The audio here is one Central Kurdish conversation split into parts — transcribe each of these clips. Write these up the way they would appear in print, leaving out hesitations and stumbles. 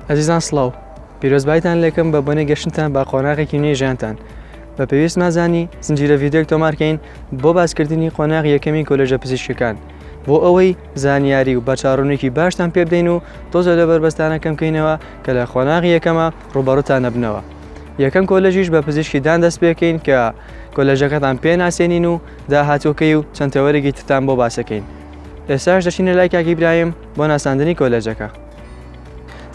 ئەزیزان سڵاو پیرۆزبایتان لێکم بە بۆنەی گەشتنتان بە قۆناغێکی نوێی ژیانتان بە پێویستمان زانی زنجیرە ڤیدیۆیەک تۆمارکەین بۆ باسکردنی قۆناغی یەکەمی کۆلێژە پزیشکەکان بۆ ئەوەی زانیاری و بەرچاوڕوونێکی باشتان پێ بدەین و تۆزێ لە بەربەستانە کەم کەینەوە کە لە قۆناغی یەکەمە ڕووبەڕووتان نەبنەوە یەکەم کۆلێژیش بە پزیشکی دان دەست پێکەین کە کۆلێژەکەتان پێناسێنین و داهاتووەکەی و چەند تەوەرێکی ترتان بۆ باسەکەین ئێستاش دەچینە لای کاک ئیبراهیم بۆ ناساندنی کۆلێجەکە.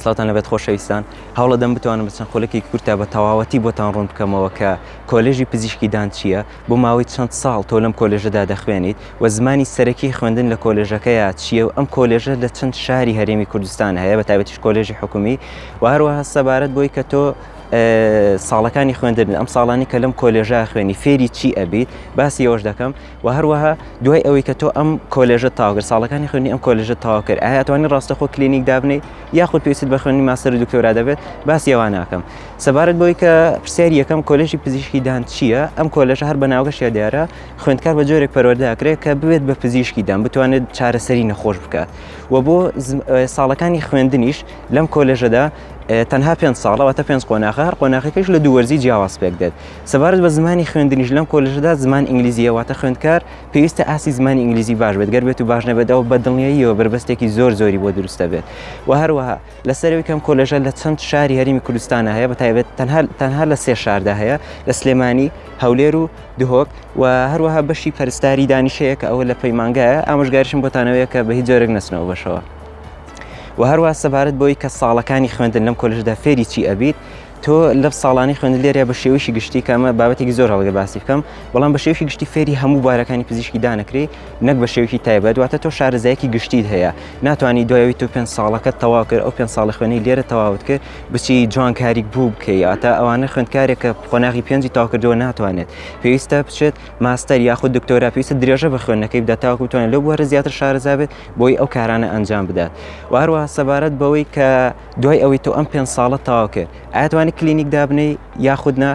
سڵاوتان لەبێت خۆشەویستان هەوڵەدەم بتوانم بە چەند خولەکێکی کورتا بە تەواوەتی بۆتان ڕوون بکەمەوە کە کۆلێژی پزیشکی دان چییە بۆ ماوەی چەند ساڵ تۆ لەم کۆلێژەدا دەخوێنیت و زمانی سەرەکی خوێندن لە کۆلێژەکەیا چییە و ئەم کۆلێژە لە چەند شاری هەرێمی کوردستان هەیە بە تایبەتیش کۆلێژی حکومی و هەروەها سەبارەت بۆی کە تۆ ساڵەکانی خوێندن ئەم ساڵانی کە لەم کۆلێژە خوێنی فێری چی ئەبیت باسی ئەوەش دەکەم و هەروەها دوای ئەوەی کە تۆ ئەم کۆلێژە تاوکرد ساڵەکانی خوێندنی ئەم کۆلێژە تەواو کرد ئایا ئەتوانی ڕاستەخۆ کلینیک دابنێی یاخود پێویستت بە خوێندنی ماستەر و دکتۆرا دەبێت باسی ئەوە ناکەم سەبارەت بەوەی کە پرسیاری یەکەم کۆلێژی پزیشکی دان چییە ئەم کۆلێژە هەر بە ناوەکەشیا دیارە خوێندکار بە جۆرێک پەروەردە ئەکرێت کە ببێت بە پزیشکی دان بتوانێت چارەسەری نەخۆش بکات و بۆ ساڵەکانی خوێندنیش لەم کۆلێژەدا تەنها پێنج ساڵە واتە پێنج قۆناغە هەر قۆناغەکەش لە دوو وەرزی جیاواز پێک دێت سەبارەت بە زمانی خوێندنیش لەم کۆلێژەدا زمان ئینگلیزیە واتە خوێندکار پێویستە ئاستی زمانی ئینگلیزی باش بێت گەر بێت و باش نەبێت ئەوە بە دڵنیاییەوە بەربەستێکی زۆر زۆری بۆ دروست دەبێت و هەروەها لەسەرەوەی کەم کۆلێژە لە چەند شاری هەرێمی کوردستانە هەیە بە تایبەت تەنها تەنها لە سێ شاردا هەیە لە سلێمانی هەولێر و دهۆک و هەروەها بەشی پەرستاری دانیشەیە کە ئەوە لە پەیمانگایە ئامۆژگاریشم بۆتانەوەیە کە بە هیچ جۆرێک نەچنەوە بەشەوە و هەروە سەبارەت بۆی کە ساڵەکانی خوێندن لەم کۆلێژدا فێری چی ئەبیت تۆ لەم ساڵانەی خوێندن لێرە بە شێوەیەکی گشتی کە ئەمە بابەتێکی زۆر هەڵگە باسی بکەم بەڵام بە شێوەیەکی گشتی فێری هەموو بوارەکانی پزیشکی دانەکرێ نەک بە شێوەیەکی تایبەت واتە تۆ شارەزایەکی گشتیت هەیە ناتوانانی دوایەوەی تۆ پێنج ساڵەکە تەواو کرد ئەو پێنج ساڵە خوێنەی لێرە تەواوت کرد بچی جوانکاریک بوو بکەی ئاتا ئەوانە خوێندکارێک کە قۆناغی پێنجی تەواو کردووە ناتوانێت پێویستە بچێت ماستەر یاخود دکتۆرا پێویستە درێژە بە خوێندنەکەی بدات تاوەکو بتوانێت لەو بوارە زیاتر شارەزا بێت بۆی ئەو کارانە ئەنجام بدات و هەروەها سەبارەت بەوەی کە دوای ئەوەی تۆ ئەم پێنج ساڵە تەواو کرد ئایا توانی کلینیک دابنێی یاخود نا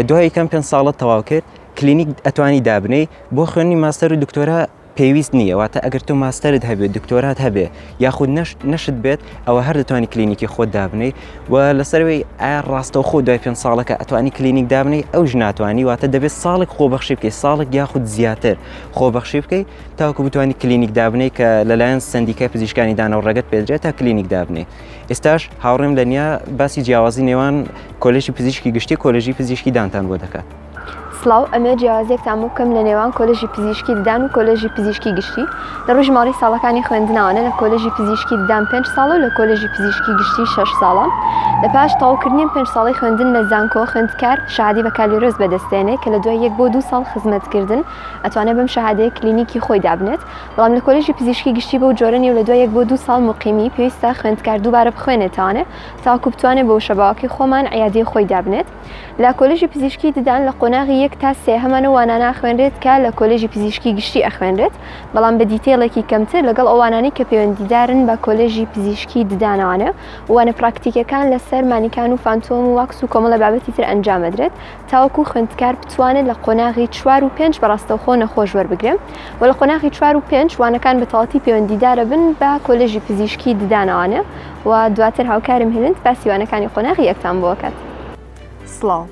دوای کەم پێنج ساڵە تەواو کرد کلینیک ئەتوانی دابنێی بۆ خوێنی ماستەر و دکتۆرا پێویست نییە واتە ئەگەر تۆ ماستەرت هەبێت دکتۆرات هەبێ یاخود نەشت نەشت بێت ئەوە هەر دەتوانی کلینیکی خۆت دابنێی و لەسەرەوەی ئایا ڕاستەوخۆ دوای پێنج ساڵەکە ئەتوانی کلینیک دابنێی ئەوش ناتوانی واتە دەبێت ساڵێک خۆبەخشی بکەیت ساڵێک یاخود زیاتر خۆبەخشی بکەیت تاوەکو بتوانی کلینیک دابنێی کە لەلایەن سەندیکای پزیشکانی دانەوە ڕێگەت پێدرێت تا کلینیک دابنێی ئێستاش هاوڕێم لەنیا باسی جیاوازی نێوان کۆلێژی پزیشکی گشتی کۆلێژی پزیشکی دانتان بۆ دەکات. سڵاو ئەمەوێت جیاوازیەکتان بۆ بکەم لە نێوان کۆلێژی پزیشکی ددان و کۆلێژی پزیشکی گشتی لە ڕووی ژمارەی ساڵەکانی خوێندنەوانە لە کۆلێژی پزیشکی ددان پێنج ساڵە و لە کۆلێژی پزیشکی گشتی شەش ساڵە لە پاش تەواوکردنی ئەم پێنج ساڵەی خوێندن لە زانکۆ خوێندکار شەهادەی بەکالۆریۆس بەدەستێنێ کە لە دوای یەک بۆ دوو ساڵ خزمەتکردن ئەتوانێت بەم شەهادەیە کلینیکی خۆی دابنێت، بەڵام لە کۆلێژی پزیشکی گشتی بەو جۆرە نیە و لە دوای یەک بۆ دوو ساڵ موقیمی پێویستە خوێندکار دووبارە بخوێنێتەوانێ تاوەکو بتوانێت بە وشە باوەکەی خۆمان عیادەی خۆی دابنێت. لە کۆلێژی پزیشکی ددان لە قۆناغی یەک تا سێ هەمان ئەو وانانە ئەخوێنرێت کە لە کۆلێژی پزیشکی گشتی ئەخوێنرێت، بەڵام بە detail ێکی کەمتر لەگەڵ ئەو وانانەی کە پەیوەندیدارن بە کۆلێژی پزیشکی ددانەوانێ و وانە پراکتیکەکان لەسەر مانیکان و phantom و wax و کۆمەڵە بابەتی تر ئەنجام ئەدرێت. تاوەکو خوێندکار بتوانێت لە قۆناغی چوار و پێنج بە ڕاستەوخۆ نەخۆش وەربگرێ و لە قۆناغی چوار و پێنج وانەکان بە تەواوەتی پەیوەندیدارە بن بە کۆلێژی پزیشکی ددانەوانێ و دواتر هاوکارم هێلند باسی وانەکانی قۆناغی یەکتان بۆ ئەکات. سڵاو.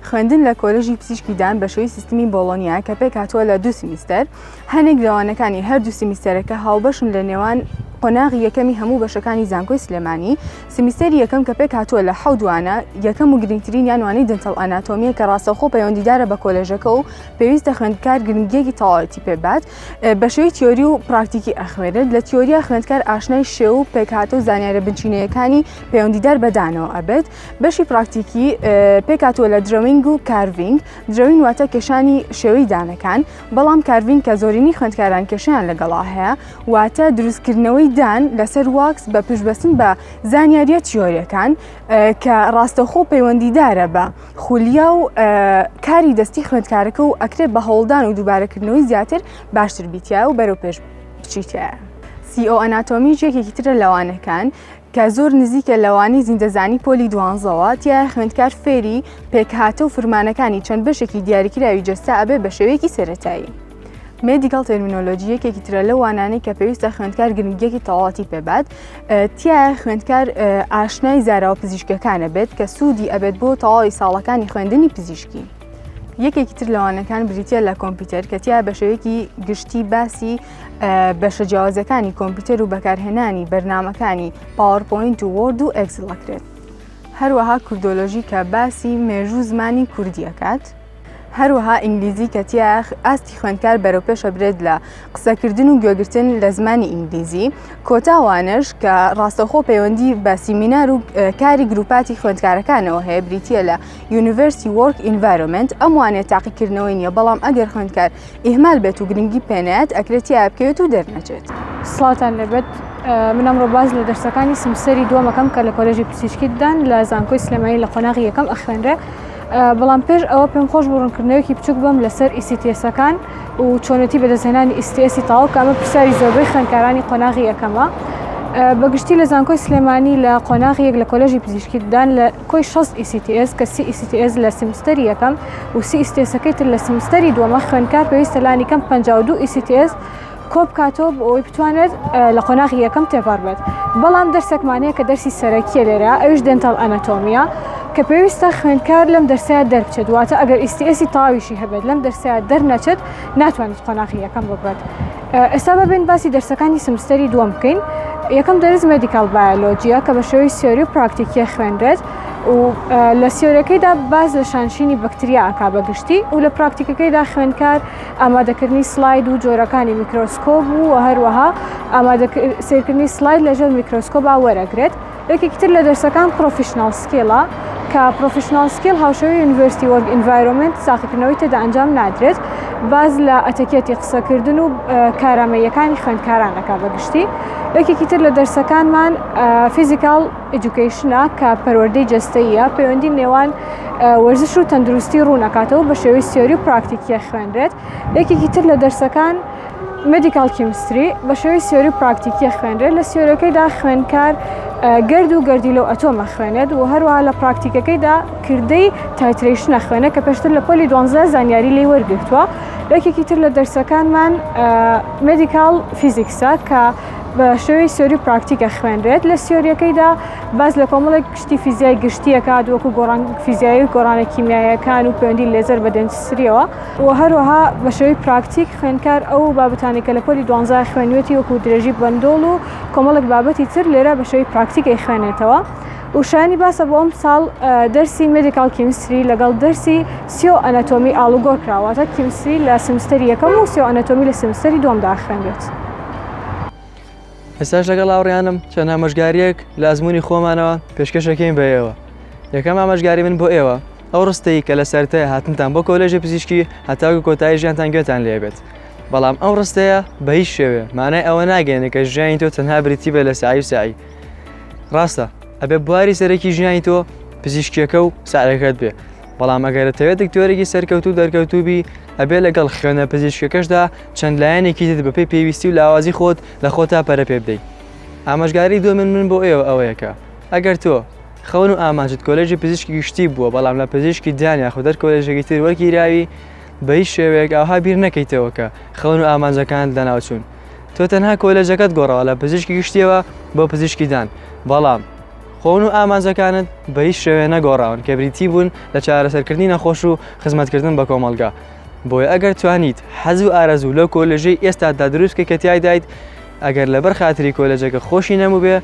خوێندن لە کۆلێژی پزیشکی دان بە شێوەی سیستمی بۆڵۆنیا کە پێکهاتووە لە دوو سیمیستەر، هەنێک لە وانەکانی هەردوو سیمیستەرەکە هاوبەشن لە نێوان قۆناغی یەکەمی هەموو بەشەکانی زانکۆی سلێمانی، سیمیستەری یەکەم کە پێکهاتووە لە حەوت وانە، یەکەم و گرنگترینیان وانەی dental anatomy یە کە ڕاستەوخۆ پەیوەندیدارە بە کۆلێژەکە و پێویستە خوێندکار گرنگییەکی تەواوەتی پێ بات، بە شێوەی تیۆری و پراکتیکی ئەخوێنێت، لە تیۆریا خوێندکار ئاشنای شێوە و پێکهاتە و زانیارە بنچینەیەکانی پەیوەندیدار بە دانەوە ئەبێت. بەشی پراکتیکی پێکهاتووە لە drawing و carving، drawing واتە کێشانی شێوەی دانەکان، بەڵام carving کە زۆرینەی خوێندکاران کێشەیان لەگەڵا هەیە، واتە دروستکردنەوەی دان لەسەر wax بە پشتبەستن بە زانیارییە تیۆرییەکان کە ڕاستەوخۆ پەیوەندیدارە بە خولیا و کاری دەستی خوێندکارەکە و ئەکرێت بە هەوڵدان و دووبارەکردنەوەی زیاتر باشتر بیتایە و بەرەو پێش بچیتایە. CO anatomy یش یەکێکی ترە لە وانەکان کە زۆر نزیکە لە وانەی زیندەزانی پۆلی دوانزەوە، تیایا خوێندکار فێری پێکهاتە و فرمانەکانی چەند بەشێکی دیاریکراوی جەستە ئەبێ بە شێوەیەکی سەرەتایی. Medical Terminology یەکێکی ترە لەو وانانەی کە پێویستە خوێندکار گرنگیەکی تەواوەتی پێبات تیایە خوێندکار ئاشنای زاراوە پزیشکەکانە بێت کە سوودی ئەبێت بۆ تەواوی ساڵەکانی خوێندنی پزیشکی. یەکێکی تر لەوانەکان بریتە لە کۆمپیوتەر کە تیا بە شێوەیەکی گشتی باسی بەشە جیاوازەکانی کۆمپیوتەر و بەکارهێنانی بەرنامەکانی PowerPoint و Word و Excel ئەکرێت. هەروەها کوردۆلۆژی کە باسی مێژوو زمانی کوردی ئەکات. هەروەها ئینگلیزی کە تیایا ئاستی خوێندکار بەرەوپێش ئەبرێت لە قسەکردن و گوێگرتن لە زمانی ئینگلیزی، کۆتا وانەش کە ڕاستەوخۆ پەیوەندی بە سیمینار و کاری گروپاتی خوێندکارەکانەوە هەیە بریتییە لە University Work Environment، ئەم وانەیە تاقیکردنەوەی نییە بەڵام ئەگەر خوێندکار ئیهمال بێت و گرنگی پێنەیات ئەکرێت تیایا بکەوێت و دەرنەچێت. سڵاوتان لێبێت من ئەمڕۆ باس لە دەرسەکانی سمستەری دووەم ئەکەم کە لە کۆلێژی پزیشکی ددان لە زانکۆی سلێمانی لە قۆناغی یەکەم ئەخوێنرێ. بەڵام پێش ئەوە پێم خۆش بوو ڕوونکردنەوەیەکی بچووک بەم لەسەر ECTS ەکان و چۆنێتی بەدەستهێنانی ECTS ی تەواو کە ئەمە پرسیاری زۆربەی خوێندکارانی قۆناغی یەکەمە. بەگشتی لە زانکۆی سلێمانی لە قۆناغی یەک لە کۆلێژی پزیشکی ددان لە کۆی 60 ECTS کە سی ECTS لە سمستەری یەکەم و سی ECTS ەکەی تر لە سمستەری دووەمە خوێندکار پێویستە لانی کەم 52 ECTS کۆبکاتەوە بۆ ئەوەی بتوانێت لە قۆناغی یەکەم تێپەڕ بێت بەڵام دەرسێکمان هەیە کە دەرسی سەرەکیە لێرە ئەویش dental anatomy ە کە پێویستە خوێندکار لەم دەرسەیە دەربچێت واتە ئەگەر ECTS ی تەواویشی هەبێت لەم دەرسەیە دەرنەچێت ناتوانێت قۆناغی یەکەم ببات ئێستا ببین باسی دەرسەکانی سمستەری دووەم بکەین یەکەم دەرس medical biology یە کە بە شێوەی سیۆری و پراکتیکیە خوێنرێت و لە سیۆرەکەیدا باس لە شانشینی بەکتریا ئەکا بە گشتی و لە پراکتیکەکەیدا خوێندکار ئامادەکردنی سلاید و جۆرەکانی میکرۆسکۆب و هەروەها سەیرکردنی سلاید لەژێر میکرۆسکۆبا وەرەگرێت. یەکێکی تر لە دەرسەکان professional skill ە کە professional skill هاوشێوەی University Work Environment تاقیکردنەوەی تێدا ئەنجام نادرێت باس لە ئەتەکێتی قسەکردن و کارامەییەکانی خوێندکاران ئەکا بە گشتی. یەکێکی تر لە دەرسەکانمان physical education ە کە پەروەردەی جەستەییە پەیوەندی نێوان وەرزش و تەندروستی ڕوون ئەکاتەوە بە شێوەی سیۆری و پراکتیکیە خوێنرێت یەکێکی تر لە دەرسەکان medical chemistry بە شێوەی سیۆری و پراکتیکیە خوێنرێت لە سیۆرەکەیدا خوێنکار گەرد و گەردیلە و ئەتۆمە خوێنێت و هەروەها لە پراکتیکەکەیدا کردەی titration ە خوێنە کە پێشتر لە پۆلی دوانزە زانیاری لی وەرگرتووە یەکێکی تر لە دەرسەکانمان medical physics ە کە بە شێوەی سیۆری و پراکتیکە خوێنرێت لە سیۆریەکەیدا باس لە کۆمەڵێک شتی فیزیای گشتی ئەکات وەکو گۆڕان فیزیایی و گۆڕانە کیمیاییەکان و پەیوەندی لێزەر بە dentistry یەوە و هەروەها بە شێوەی پراکتیک خوێندکار ئەو بابەتانەی کە لە پۆلی دوانزە خوێنوێتی وەکو درێژی بەندۆڵ و کۆمەڵێک بابەتی تر لێرە بە شێوەی پراکتیک ئەیخوێنێتەوە و شایانی باسە بۆ ئەم ساڵ دەرسی medical chemistry لەگەڵ دەرسی سیۆ ئەنەتۆمی ئاڵوگۆڕ کراوە واتە chemistry لە سمستەری یەکەم و سیۆ ئەنەتۆمی لە سمستەری دووەمدا ئەخوێنرێت. ئێستاش لەگەڵ هاوڕێیانم چەند ئامۆژگارییەک لە ئەزموونی خۆمانەوە پێشکەش ئەکەین بە ئێوە. یەکەم ئامۆژگاری من بۆ ئێوە ئەو ڕستەی کە لە سەرەتای هاتنتان بۆ کۆلێژی پزیشکی هەتاکو کۆتایی ژیانتان گوێتان لێ بێت. بەڵام ئەو ڕستەیە بە هیچ شێوەیە مانای ئەوە ناگەیەنێ کە ژیانی تۆ تەنها بریتی بێت لە سەعی و سەعی. ڕاستە ئەبێ بواری سەرەکی ژیانی تۆ پزیشکیەکە و سەعیەکەت بێ بەڵام ئەگەر دەتەوێت دکتۆرێکی سەرکەوتوو دەرکەوتوو بی ئەبێ لەگەڵ خوێنە پزیشکەکەشدا چەند لایەنێکی تر بەپێی پێویستی و لاوازی خۆت لە خۆتا پەرە پێ بدەیت. ئامۆژگاری دووەمی من بۆ ئێوە ئەوەیە کە ئەگەر تۆ خەون و ئامانجت کۆلێژی پزیشکی گشتی بووە بەڵام لە پزیشکی ددان یاخود هەر کۆلێژێکی تر وەرگیراوی بە هیچ شێوەیەک ئاوها بیر نەکەیتەوە کە خەون و ئامانجەکانت لەناوچوون تۆ تەنها کۆلێژەکەت گۆڕاوە لە پزیشکی گشتیەوە بۆ پزیشکی ددان بەڵام خەون و ئامانجەکانت بە هیچ شێوەیە نەگۆڕاون کە بریتی بوون لە چارەسەرکردنی نەخۆش و خزمەتکردن بە کۆمەڵگا بۆیە ئەگەر توانیت حەز و ئارەزوو لەو کۆلێژەی ئێستاتدا دروست بکەیت کە تیایدایت، ئەگەر لەبەر خاتری کۆلێژەکە خۆشی نەبووبێ،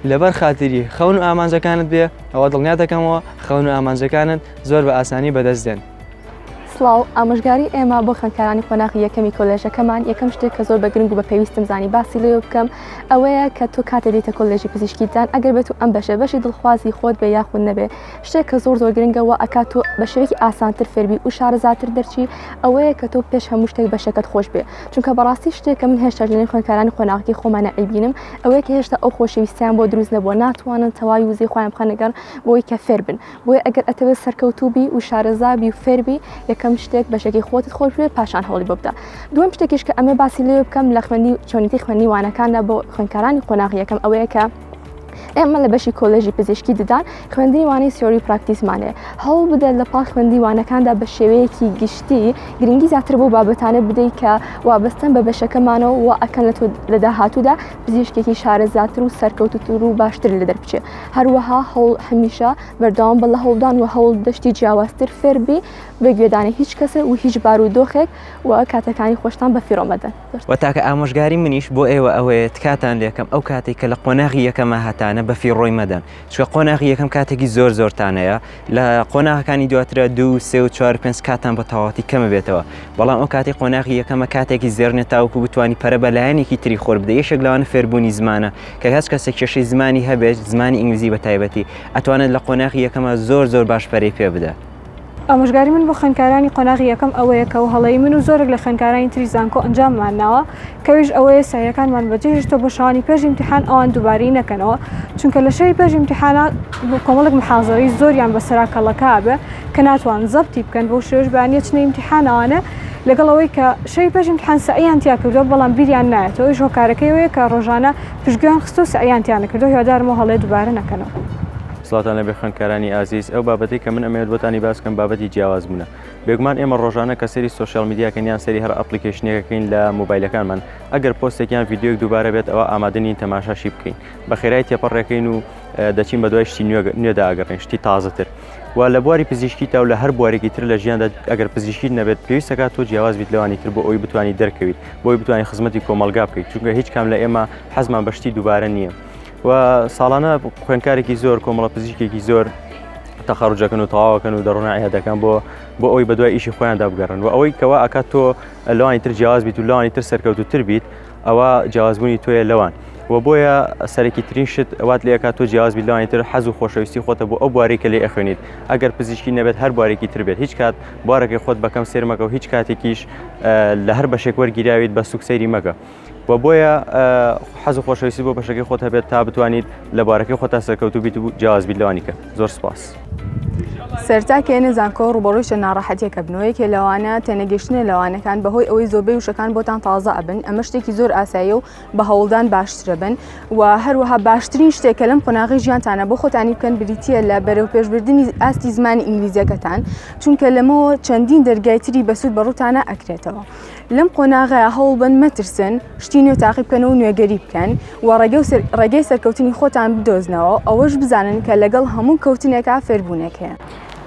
لەبەر خاتری خەون و ئامانجەکانت بێ، ئەوا دڵنیات دەکەمەوە خەون و ئامانجەکانت زۆر بە ئاسانی بەدەست دێن. سڵاو، ئامۆژگاری ئێمە بۆ خوێندکارانی قۆناغی یەکەمی کۆلێژەکەمان، یەکەم شتێک کە زۆر بە گرنگ و بە پێویستم زانی باسی لێوە بکەم ئەوەیە کە تۆ کاتێ دێیتە کۆلێژی پزیشکی ددان ئەگەر بێت و ئەم بەشە بەشی دڵخوازی خۆت بێ یاخود نەبێ شتێک کە زۆر زۆر گرنگە وا ئەکات تۆ بە شێوەیەکی ئاسانتر فێربی و شارەزاتر دەرچی ئەوەیە کە تۆ پێش هەموو شتێک بەشەکەت خۆش بێ چونکە بەڕاستی شتێک کە من هێشتاش لەنێو خوێندکارانی قۆناغەکەی خۆمانە ئەیبینم ئەوەیە کە هێشتا ئەو خۆشەویستیان بۆ دروست نەبووە ناتوانن تەواوی وزەی خۆیان بخەنە گەڕ بۆی کە فێر بن بۆیە ئەگەر ئەتەوێت سەرکەوتوو بی و شارەزا بی و فێر بی یەکەم شتێک بەشەکەی خۆتت خۆش بێ پاشان هەوڵی بۆ بدە دووەم شتێکیش کە ئەمە باسی لێ بکەم لە خوێندنی چۆنیتی خوێندنی وانەکاندا بۆ خوێندکارانی قۆناغی یەکەم ئەوەیە کە. ئێمە لە بەشی کۆلێژی پزیشکی ددان خوێندنی وانەی theory practice مان هەیە. هەوڵ بدە لە پاڵ خوێندنی وانەکاندا بە شێوەیەکی گشتی گرنگی زیاتر بەو بابەتانە بدەیت کە وابەستەن بە بەشەکەمانەوە و ئەکەن لە تۆ لە داهاتوودا پزیشکێکی شارەزاتر و سەرکەوتووتر و باشتر لێ دەربچێ. هەروەها هەوڵ هەمیشە بەردەوام بە لە هەوڵدان و هەوڵ بدە شتی جیاوازتر فێربی بێ گوێدانە هیچ کەسێ و هیچ بارودۆخێک و کاتەکانی خۆشتان بەفیڕۆ مەدەن. وە تاکە ئامۆژگاری منیش بۆ ئێوە ئەوەیە تکاتان لێکەم ئەو کاتەی کە لە قۆناغی یەکەما هەتانە بەفیڕۆی مەدەن چونکە قۆناغی یەکەم کاتێکی زۆر زۆرتان هەیە لە قۆناغەکانی دواترە دوو سێ و چوار پێنج کاتان بە تەواوەتی کەمە بێتەوە بەڵام ئەو کاتی قۆناغی یەکەمە کاتێکی زێرنە تاوەکو بتانی پەرە بە لایەنێکی تری خۆر بدە یەکێک لەوانە فێربوونی زمانە کە هەچ کەسێک کێشەی زمانی هەبێت زمانی ئینگلیزی بە تایبەتی ئەتوانێت لە قۆناغی یەکەمە زۆر زۆر باش پەرەی پێ بدە. ئامۆژگاری من بۆ خوێندکارانی قۆناغی یەکەم ئەوەیە کە و هەڵەی من و زۆرێک لە خوێندکارانی تری زانکۆ ئەنجاممان ناوە کەویش ئەوەیە سەعیەکانمان بەجێ هێشتوە بۆ شەوانی پێش ئیمتیحان ئەوان دووبارەی نەکەنەوە چونکە لە شەوی پێش ئیمتیحانا کۆمەڵێک محازەرەی زۆریان بەسەرا کەڵەکە ئەبێ کە ناتوان زەبتی بکەن بەو شێوەش بەیانی ئەچنە ئیمتیحان ئەوانە لەگەڵ ئەوەی کە شەوی پێش ئیمتیحان سەعیان تیا کردوە بەڵام بیریان نایەتەوە ئەویش هۆکارەکەی ئەوەیە کە ڕۆژانە پشتگوێیان خستوە و سەعیان تیا نەکردوە هیوادارم ئەو هەڵەیە دووبارە نەکەنەوە. سڵاوتان لێبێ خوێندکارانی ئازیز ئەو بابەتەی کە من ئەمەوێت بۆتانی باس بکەم بابەتی جیاواز بوونە بێگومان ئێمە ڕۆژانە کە سەیری social media کەین یان سەیری هەر application ێک ئەکەین لە مۆبایلەکانمان ئەگەر پۆستێک یان ڤیدیۆیەک دووبارە بێت ئەوە ئامادە نین تەماشاشی بکەین بە خێرای تێپەڕێکەین و دەچین بە دوای شتی نوێدا ئەگەڕین شتی تازەتر و لە بواری پزیشکی تا و لە هەر بوارێکی تر لە ژیاندا ئەگەر پزیشکیت نەبێت پێویستەکات تۆ جیاواز بیت لەوانی تر بۆ ئەوی بتوانانی دەرکەویت بۆی بتوانانی خزمەتی کۆمەڵگا بکەیت چونکە هیچ کام لە ئێمە حەزمان بە شتی دووبارە نییە. و ساڵانە خوێندکارێکی زۆر کۆمەڵە پزیشکێکی زۆر تەخەڕجەکەن و تەواوەکەن و دەڕۆنە عیادەکان بۆ بۆ ئەوەی بەدوای ئیشی خۆیاندا بگەڕن و ئەوەی کەوا ئەکات تۆ لەوانی تر جیاواز بیت و لەوانی تر سەرکەوتوتر بیت ئەوە جیاوازبوونی تۆیە لەوان و بۆیە سەرەکی ترین شت وات لێکات تۆ جیاواز بیت لەوانی تر حەز و خۆشەویستی خۆتە بۆ ئەو بوارەی کە لێ ئەخوێنیت ئەگەر پزیشکی نەبێت هەر بوارێکی تر بێت هیچ کات بوارەکەی خۆت بەکەم سێر مەکە و هیچ کاتێکیش لە هەر بەشێک وەرگیراویت بە سوک سەیری مەکە و بۆیە حەز و خۆشەویستی بۆ بەشەکەی خۆت هەبێت تا بتوانیت لە بوارەکەی خۆتا سەرکەوتوو بیت و جیاواز بیت لەوانی کە زۆر سپاس. سەرتا کێنە زانکۆ ڕوبەڕووی چەند ناڕەحەتیەکە بنەوە یەکێ لەوانە تێنەگەیشتنە لەوانەکان بەهۆی ئەوەی زۆربەی وشەکان بۆتان تازە ئەبن ئەمە شتێکی زۆر ئاساییە و بە هەوڵدان باشترە بن و هەروەها باشترین شتێک کە لەم قۆناغی ژیانتانە بۆ خۆتانی بکەن بریتییە لە بەرەوپێشبردنی ئاستی زمانی ئینگلیزیەکەتان چونکە لەمەوە چەندین دەرگای تری بەسوود بە ڕووتانە ئەکرێتەوە. لەم قۆناغەیا هەوڵبەن مەترسن، شتی نوێ تاقی بکەنەوە و نوێگەری بکەن و ڕێگەی سەرکەوتنی خۆتان بدۆزنەوە، ئەوەش بزانن کە لەگەڵ هەموو کەوتنێکا فێربوونێک هەیە.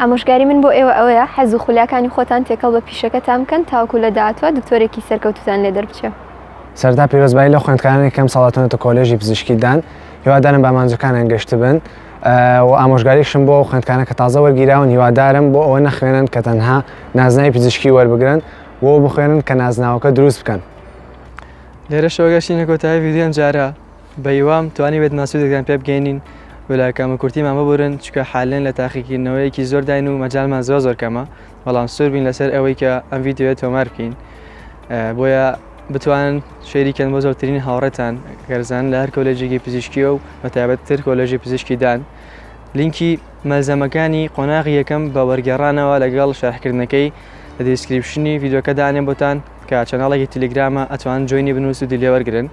ئامۆژگاری من بۆ ئێوە ئەوەیە حەز و خولیاکانی خۆتان تێکەڵ بە پیشەکەتان بکەن تاوەکو لە داهاتووا دکتۆرێکی سەرکەوتووتان لێ دەربچێ. سەرەتا پیرۆزبایی لەو خوێندکارانەی کە ئەمساڵ هاتوونەتە کۆلێژی پزیشکی دان، هیوادارم بە ئامانجەکانیان گەشتبن و ئامۆژگاریشم بۆ ئەو خوێندکارانە کە تازە وەرگیراون هیوادارم بۆ ئەوە نەخوێنن کە تەنها نازناوی پزیشکی وەربگرن بۆ بخوێنن کە نازناوەکە دروست بکەن. لێرەشەوە گەشتینە کۆتایی ڤیدیۆی ئەمجارە، بەهیوام توانیبێتمان سوودێکتان پێ بگەینین و لە کەموکورتیمان ببورن چونکە حالەن لە تاقیکردنەوەیەکی زۆرداین و مەجالمان زۆر زۆر کەمە بەڵام سوور بین لەسەر ئەوەی کە ئەم ڤیدیۆیە تۆمار بکەین بۆیە بتوانن share ی کەن بۆ زۆرترین هاوڕێتان گەرزان لە هەر کۆلێژێکی پزیشکیە و بەتایبەتتر کۆلێژی پزیشکی دان لینکی مەلزەمەکانی قۆناغی یەکەم بە وەرگێڕانەوە لەگەڵ شەرحکردنەکەی لە description ی ڤیدیۆکە دانێم بۆتان کە channel ێکی تیلیگرامە ئەتوان join ی بن و سوودی لێوەرگرن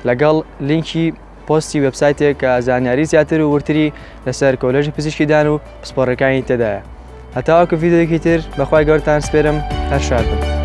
لەگەڵ لینکی پۆستی وێبسایتێک کە زانیاری زیاتر و ورتری لەسەر کۆلێژی پزیشکی دان و پسپۆڕەکانی تێدایە هەتاوەکو ڤیدیۆیەکی تر بەخوای گەورتان سپێرم هەر شاد بن.